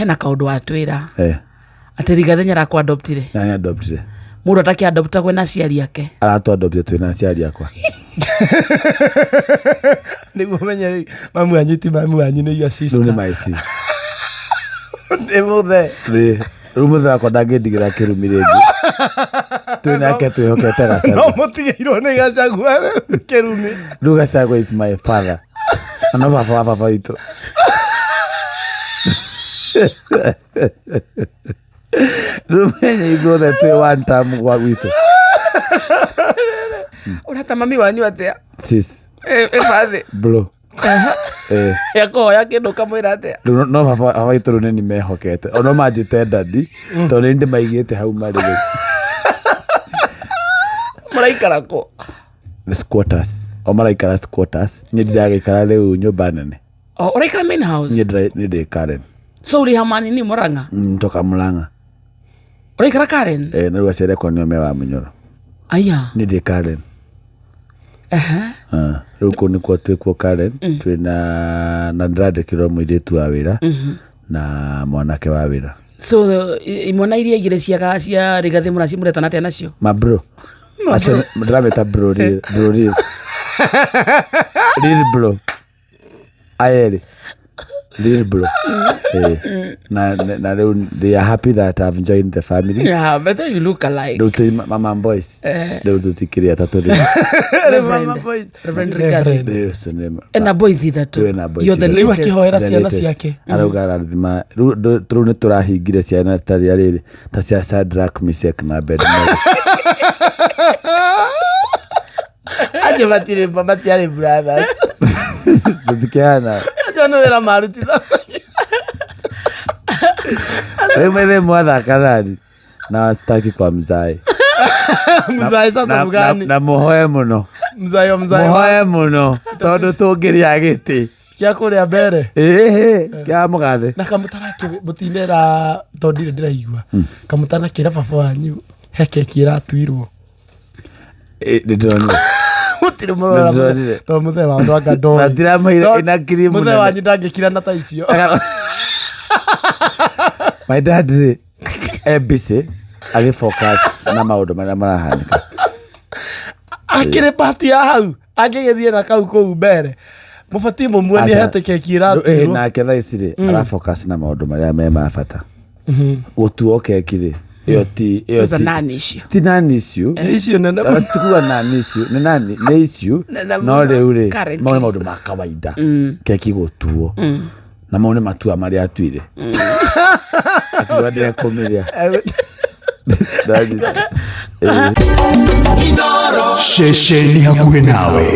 Hena kaũndũ watwĩra Eh, atĩ Rigathĩ nĩarakũ-adoptire. Na nĩ adoptire. Mũndũ atakĩ-adoptagwo na aciari ake. Aratũ-adoptire twĩna aciari akwa. Nĩguo menye rĩu mami wanyu ti mami wanyu, nĩ your Rĩu nĩ sister. my sis. Nĩ mũthee. Rĩ, rĩu mũthee wakwa ndangĩndigĩra kĩrumi rĩngĩ. Twĩ nake twĩhokete No Gachagua. mũtigĩirwo nĩ Gachagua rĩu kĩrumi. Rĩu Gachagua is my father. Na no baba wa baba witũ. Rĩu menye ithuothe twĩ one term gwa gwitũ. Ũreta mami wanyu atĩa? Sis, Ĩ bathĩ. bro. Eh. Yakũhoya kĩndũ ũkamwĩra atĩa? Rĩu no baba baba witũ rĩu nĩ mehokete ono manjĩte dadi tondũ nĩ ndĩmaigĩte hau marĩ rĩu. Mũraikara kũ? Nĩ squatters o maraikara squatters, niĩ ndiragĩikara rĩu nyũmba nene. Oh, ũraikara main house? Niĩ nĩ ndĩ Karen. So ũrĩ nini Murang'a? Ntoka Murang'a. Ũraikara Karen? Eh, na rĩu aciari akwa nĩo me wa Munyoro. Aya. Niĩ ndĩ Karen. Ah, rĩu kũu nĩkuo twĩkuo Karen, twĩna na ndĩrandĩkĩrwo mũirĩtu wa wĩra na mwanake wa wĩra. So imwana iria igĩrĩ cia Rigathĩ mũraci mũretana atĩa nacio? Ma bro. Acio ndĩrameta bro real, bro real. Real bro. Aya erĩ. Real bro. Eh. Na rĩu they are happy that I've joined the family. Yeah, better you look alike. Rĩu tũrĩ mama boys. Rĩu tũtikĩrĩ atatũ rĩu. Reverend, Mama boys. Reverend Rigathi. Rĩu ũcio nĩ Ena boys ithatũ. Ena boys You're the ithatũ. Rĩu latest. akĩhoera The ciana latest. ciake. Arauga arathima rĩu rĩu nĩ tũrahingire ciana ta rĩa rĩrĩ ta cia Shadrach, Meshach na Abednego. Acio matirĩ matiarĩ brothers. Tũtikĩhana. Acio nĩ wĩra marutithanagia. Rĩu maithe mwathaka nani na wastaki kwa mzae. Mzae sasa Na, mgani? na mũhoe mũno. Mzae wa mzae wa Mũhoe mũno tondũ tũngĩrĩa gĩtĩ. Kĩa kũrĩa mbere. Ĩhĩ, kĩa mũgathe. Na kamũtara mũtinera tondũ ndirĩ ndĩraigua. Kamũtana kĩra baba wanyu he keki ĩratuirwo. Ĩ, nĩ ndĩronire. Mũtirĩ mũrora. Nĩndĩronire. Tondũ mũthee wa andũ anga ndoĩ. Na ndiramũheire ĩna cream Mũthee nene. wanyu ndangĩkirana ta icio. My dad rĩ, e busy agĩfocus na maũndũ marĩa marahanĩka. Akĩrĩ pati ya hau angĩgĩthiĩ na kau kũu mbere mũbatiĩ mũmuonie Aca. hete keki Rĩu, ĩ, ĩratuirwo. Nake thaa ici rĩ, arafocus na maũndũ marĩa me ma bata. Gũtuo keki rĩ, ĩyo ti ĩyo Those are ti non-issue. ti non issue. Nĩ icio nene. Tikuga non issue, nĩ nani nĩ issue. Nene No rĩu rĩ, Currently. mau nĩ maũndũ ma kawaida. Keki gũtuo. Na mau nĩ matua marĩa atuire. Akiuga ndekũmĩrĩa. Ndanyita. Ĩ. Ceceni hakuhĩ nawe.